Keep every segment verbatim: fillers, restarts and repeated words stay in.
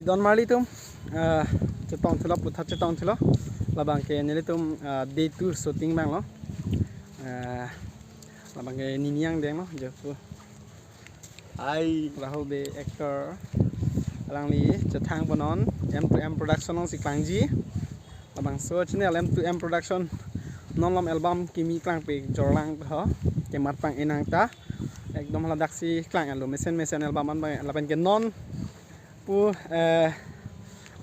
Don marli atum, eh, chetong thulo, puthot chetong thulo. Labang ke nelitum, eh, day two shooting abang lo. Eh, labang ke nini angdeng lo, jo pu. Hai, Rahul Bey actor. Alangli chethang po non, M two M Production alongsi klangji. Labangso channel M two M Production. Non malom album kimi klangpik jorlang ho. Kematpang enang ta. Ekdom haladak si klang alo mesen mesen album an abang lapen ke non pu, eh,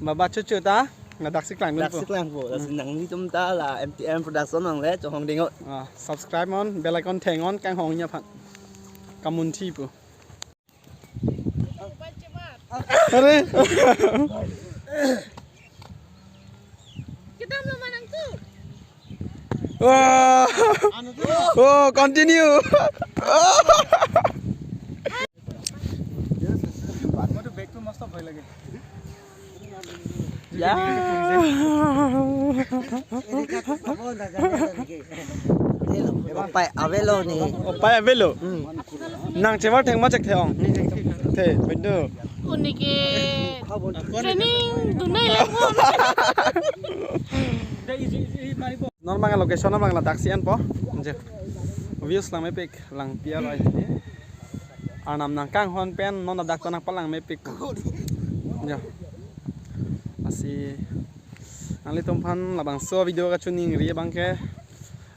baba chuchu ta ladak si klang Ladak si po. Klang po, lasi nanglitum ta la M T M Production along le chonghong ding o. Ah, subscribe non, bell icon theng non, kanghong nya phan. Kamunthi pu. Are. Kita belum menang tuh. Wah. Oh, continue. Ya. Upai avelo ni. Upai avelo. Hmm. Nang chevar theng ma chek the ong. The, bedo. Unike training dunai lang pon. Non abang location abang ladak si enpo. Je. Views lang mepik lang piar ai. Arnam nangkanghon pen non ladak ta nangpalang mepik. Je. Lasi nanglitum aphan labangso video kachiningri abang ke,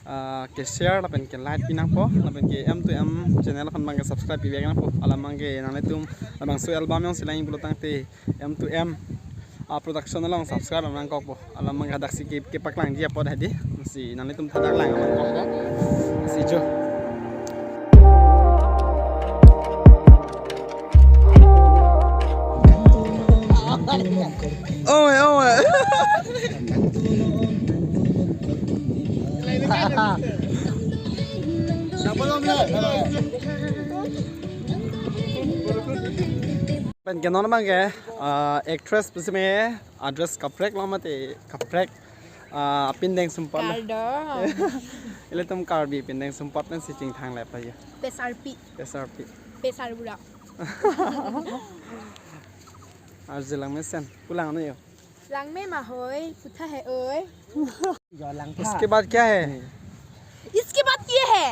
ah, ke share lapen ke like pinangpo lapen ke M two M channel aphan abang ke subscribe pivek nangpo. Alam abang ke nanglitum labangso album alongsi lang pulo tangte M two M, ah, Production along subscribe nangkokpo. Alam abang ke hadak si ke, kepaklangji apot hedi. Si nanglitum thadak lang nangkokpo. Si jo. Oe, oe. Pen ke non abang ke, ah, actress pusime address kaprek lo mate kaprek, ah, apindeng sumpot lo. Kardom. Ilitum Karbi pindeng sumpot pen si chingthang le pa ya. Pesarpi. Pesarpi. Pesar bura. Arje lang mesen. Pulang no yo. Langme ma hoi, putha he oi. Jo langtha. उसके बाद क्या है? इसके बाद ये है।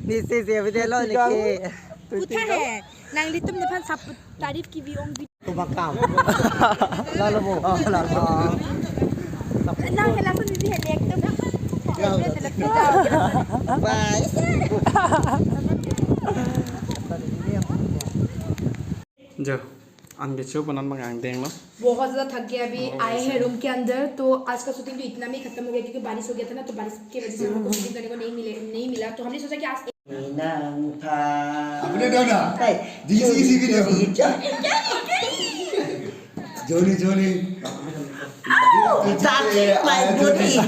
Nisi si video lo niki. Putha he. Nanglitum nephan sap tarif kibi ong bi. Tobakam. Lalo mo. Oh, lalo. Nang helasan bibi he nek tum. Bye. Jo, an kecho pu non abang angdeng lo. बहुत ज्यादा थक गया, अभी आए हैं रूम के अंदर, तो आज का शूटिंग तो इतना में खत्म हो गया क्योंकि बारिश हो गया था ना, तो बारिश की वजह से हम लोग को शूटिंग करने को नहीं मिले, नहीं मिला, तो हमने सोचा कि आज Minang tha. Apa dia dah? Hey. Di isi isi video. Johnny, Johnny. Touch my booty.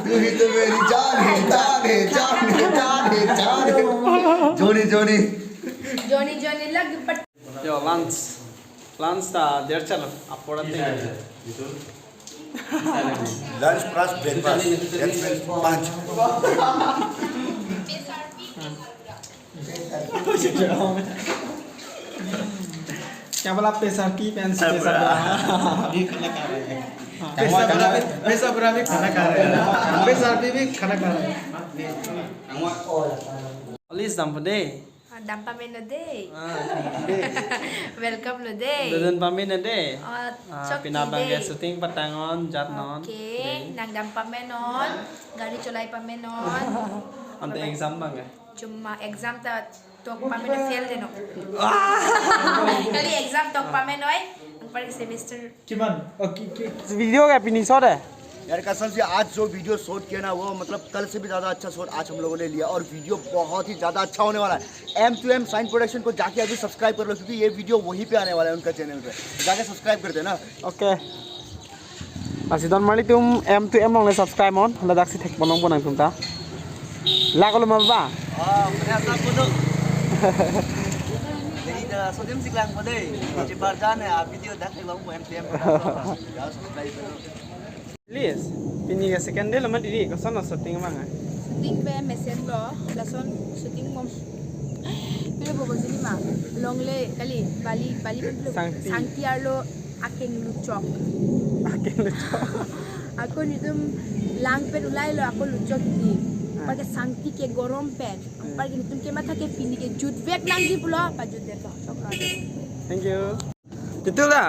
तू ही तो मेरी जान है, जान है, जान है, जान है, जान है। Johnny, Johnny। Johnny, Johnny लग पट। Yo, lunch. Lunch ta der chalo, apor ate. Lunch plus breakfast. That means panch. क्या बोला? पेशारपी पेंस पेशारपी। ये खाना खा रहे हैं। हाँ। पेशारपी, पेशारपी भी खाना खा रहे हैं। पेशारपी भी खाना खा रहे हैं। Police dampo de. Ah, dam pame non de. Ah, thank you de. Welcome lo de. Dodun pame non de. Ah, ah, chok pina bang ke de. Shooting patang non, jat non. Okay, de. Nang dam pame non, gari cholai pame non. Ante exam bang ke? Cuma exam ta tok pame non fail de non. Ah! Kali exam tok pame noi, ang paling semester किमान? ओ, कि, कि, video का finish हो रहा है? यार, कसम से आज जो वीडियो शूट किया ना, वो मतलब कल से भी ज़्यादा अच्छा शॉट आज हम लोगों ने लिया और वीडियो बहुत ही ज़्यादा अच्छा होने वाला है। M two M Shine Production को जाके अभी सब्सक्राइब कर लो, क्योंकि ये वीडियो वहीं पे आने वाला है उनका चैनल पे, जाके सब्सक्राइब कर देना। Okay. Lasi don marli atum M two M along le subscribe non, ladak si thek ponong ponang atum ta. Lak lo ma ba? Ah, mane asa puno. Jadi da sodim siklang pade. Cepat jane, ah, video dak long po M T M. Ya, subscribe karo. Please, pini ke second day lo ma didi, koson lo shooting abang ai? Shooting pe mesen lo, lason shooting mom. Longle kali, Bali, Bali pen pulo. Sangti. Sangti arlo akeng luchok. Akeng luchok. Ako nelitum lang pen ulai lo, ako luchok di. Anparke sangti ke gorom pen. Anparke nelitum ke matha ke pini ke jutvet nangji pulo, pajutvet lo. Chokra. Thank you. Titul da.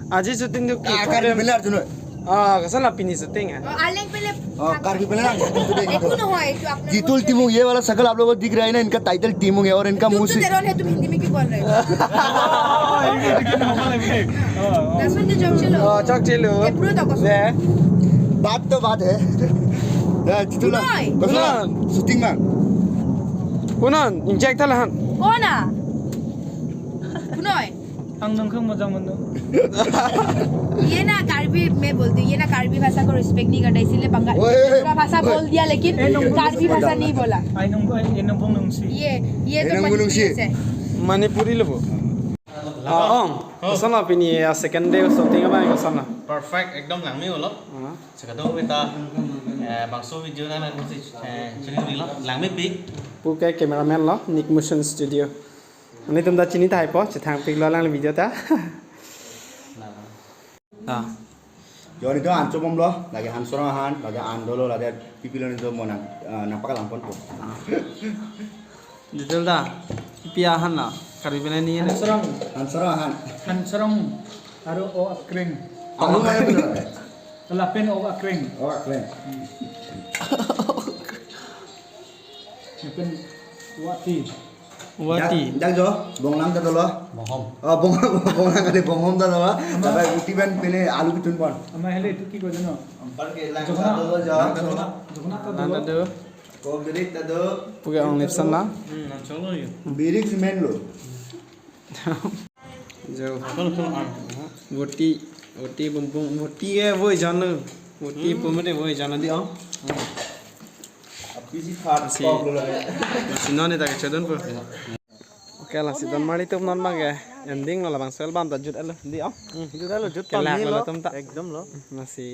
Aji shooting tu ki? Karbi Anglong arjun. Ah, kasan la pini shooting hai? Oh, Aleng pele. Oh, Karbi Anglong arjun tu dekh. Ekun hoy, ekun apna Jitul Timung, ये वाला शकल आप लोगों को दिख रहा है ना, इनका टाइटल टीमुंग है और इनका तुम मुंह तो से तेरा है, तुम हिंदी में क्यों बोल रहे हो? दस मिनट जब चलो। Oh, chok chelo. Epro tak kosong. De. बात तो बात है। Ya, Jitul Kunoi. Kunoi. Shooting mang. Kunon, inject thala han. कौन आ? कुनोय? Ang nung kang majang mano. ये ना कार्बी, मैं बोलती हूँ, ये ना कार्बी भाषा को रिस्पेक्ट नहीं करता, इसीलिए बंगाल ओए, ओए, दूसरा भाषा ओए। बोल दिया, लेकिन ए, नंबर कार्बी बता। भाषा नहीं बोला। Ai nung ai nung pong nung si. ये ये ये तो नंबर मणिपुरी नंगसी। से। Manipuri lo bo. Ah, ong. Kasan la pini ya second day shooting abang kasan la? Perfect, ekdom langme olo. Ah. Sekadong kita eh, bangso video na nang si eh, chini lo langme pik. Pu ke cameraman lo, Nick Motion Studio. Nelitum ta chini tahai po, chethang pik lo lang video ta. Ta. Joni to anchom lo, lagi Hansorong ahan, lagi Ando lo, lagi pipilo ni jo mo nang eh, nangpaklang ponpo. Titul da. Pi ahan la? Karbi pen ni. Hansorong, Hansorong ahan. Hansorong, aro o akreng. Anu mana tu? Lapen o akreng. Oh, keren. Lapen wati. Wati. Dak jo, bonglam ta dolo. Bonghom. Oh, bong bonglam kali bonghom ta dolo. Dapat uti ban pele alu kitun pon. Ama hele itu ki ko jano. Ampar ke lang Jokna. ta dolo jo. Jokna, jokna ta Nana dolo. do. Ko birik ta do. Pu ke ong lipsan la. Birik cement lo. Jo. Voti, voti bum bum, voti ke voi jano. Voti pum de voi jano di ong. Apisi khat Si. Kok lo lagi. Si non ni ta ke chodon po. Okay, lasi don marli tum non bang ke ending lo, labangso album ta jut alo di ong. Jut alo, jut Kelak pamni lo lo. tum ta. Ekdom lo. Lasi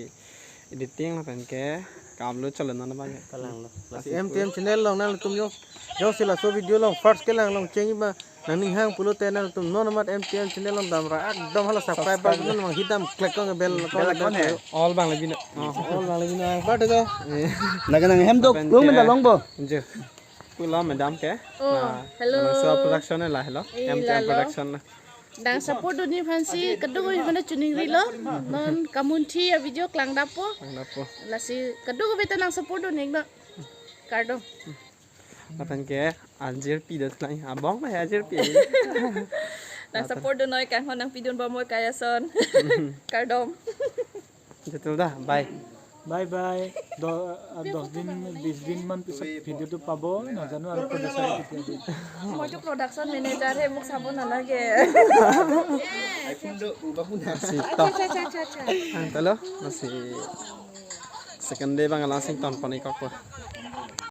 editing lapen ke ka-upload chalo non bang ke. Kalang lo. Lasi M T M channel along nangtum yo. Jongsi laso video along first kelang along cheng ba nangning hang pulote nangtum non amat M T M channel along damra ekdom hala subscribe button along hidam click kong bell kong. All bang le bino. All bang le bino ang part do. Lagi nanghem do, Lapen lung ke- menda longpo. Jo. Pulo madam ke. Oh, Ah, hello. So production lahelo. Eh, M T M lalo. Production. Nang support dun aphansi kadung oi mana chuning rilo. Non kamunthi a video klang dapo. Anapo. Lasi kadung oi ta nang support dun ikno. Kardom. Lapen ke ajir pi das lang. Abong ba ajir pi. Nang support dun noi kang hon nang pidun bomoi kayason. Kardom. Jitul da. Bye. Bye bye. Do, uh, dos din, bis din man pisat video tu pabo, na janu ang producer itu. Moi to production manager he, muk sabo nalage. Si to. Acha acha acha acha. Ang talo. Lasi second day bang langsing ton pon ikok po.